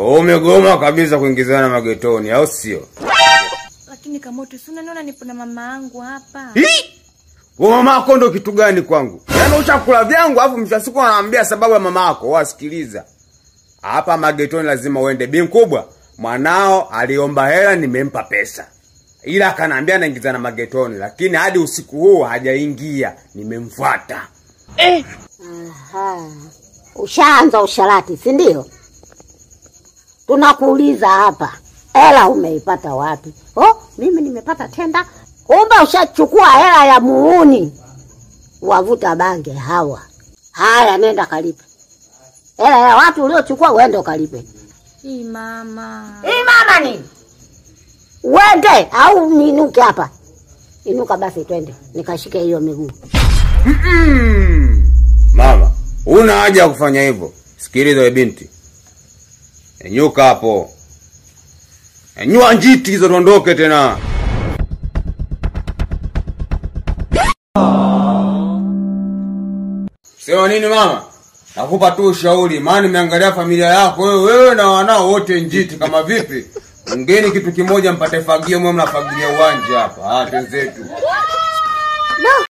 Kwa hiyo umegoma kabisa kuingizana magetoni, au sio? Lakini Kamoto, si unaniona nipo na mama yangu hapa. Wewe mama yako ndo kitu gani kwangu? Yaani ushakula vyangu alafu mwisho wa siku anaambia sababu ya mama yako. Wasikiliza. Hapa magetoni lazima uende. Bi mkubwa, mwanao aliomba hela nimempa pesa. Ila akaniambia anaingizana magetoni, lakini hadi usiku huu hajaingia, nimemfuata. Aha. Ushaanza usharati, si ndio? Tunakuuliza hapa, hela umeipata wapi? Oh, mimi nimepata tenda. Kumbe ushachukua hela ya muuni. Wavuta bange hawa. Haya, nenda kalipe. Hela ya watu uliochukua uende ukalipe. Hii mama. Hii mama ni uende au niinuke hapa? Inuka basi twende nikashike hiyo miguu. Mama, huna haja ya kufanya hivyo. Sikiliza we binti. Enyuka hapo. Enyua njiti hizo tuondoke tena. Sema nini mama? Nakupa tu ushauri, maana nimeangalia familia yako wewe na wanao wote njiti kama vipi? Ungeni kitu kimoja mpate fagio, mwe mnafagilia uwanja hapa. Ah, twenzetu. No.